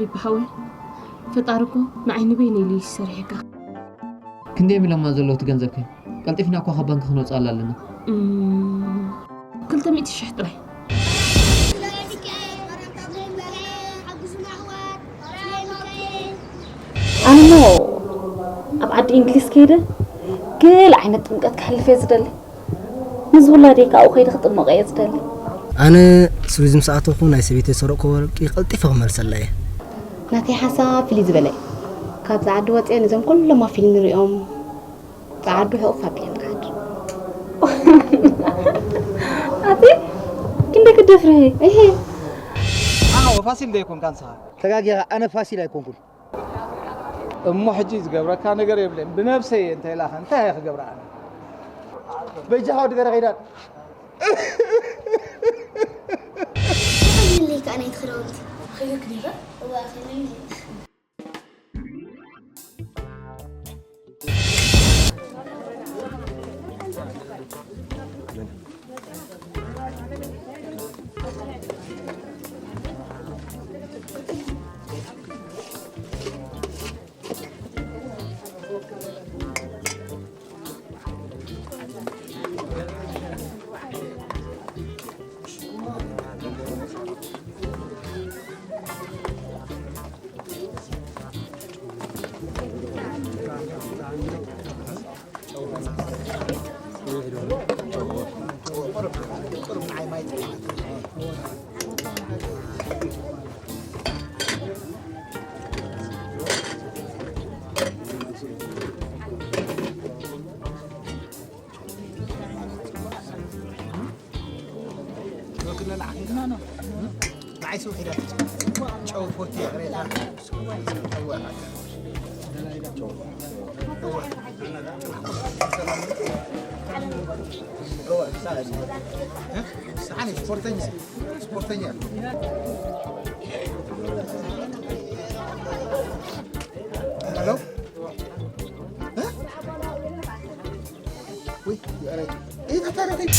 ይብሓወይ፣ ፈጣሪ እኮ ንዓይ ንበይነይ ኢሉ እዩ ዝሰርሐካ። ክንደይ እዮም ኢሎማ ዘለዉ እቲ ገንዘብከ? ቀልጢፍና እኳ ካብ ባንክ ክንወፅኣላ ኣለና። እም፣ ክልተ ሚእቲ ሽሕ ጥራይ። ኣነ እሞ ኣብ ዓዲ እንግሊዝ ከይደ ገለ ዓይነት ጥምቀት ክሕልፍ እየ ዝደሊ። ምስ ውላደይ ካብኡ ከይደ ክጥመቕ እየ ዝደሊ። ኣነ ቱሪዝም ሰኣተኹ ናይ ሰበይተይ ዝሰረቕኩ ወርቂ ቀልጢፈ ክመልሰላ እየ። ናተይ ሓሳብ ፍልይ ዝበለ እዩ። ካብዚ ዓዲ ወፅየ ነዞም ኩሎም ኣብ ፊልም ንሪኦም ጸዓዱ ሕቑፍ ኣቢለ ምኻድ። ኣቲ ክንደይ ክደፍርህ? እሄ። ኣነ ፋሲል ዶ ኣይኮንካን ንስኻ? ተጋጊኻ፣ ኣነ ፋሲል ኣይኮንኩን። እሞ ሕጂ ዝገብረካ ነገር የብለይን። ብነብሰይ እየ እንተ ኢላኸ እንታይ እየ ክገብራ ኣነ? በጃኻ ወዲ ገረኺዳን። ተኸይንለይ ከኣ ናይቲ ክዳውንቲ። ኸይደክ ነይረ? እዋ፣ ኸይደክ ነይረ። ስፖርተኛ፣ ስፖርተኛ። ሄሎ? እ? ውይ፣ ኧረ፣ ይህ ተታረቀኝ።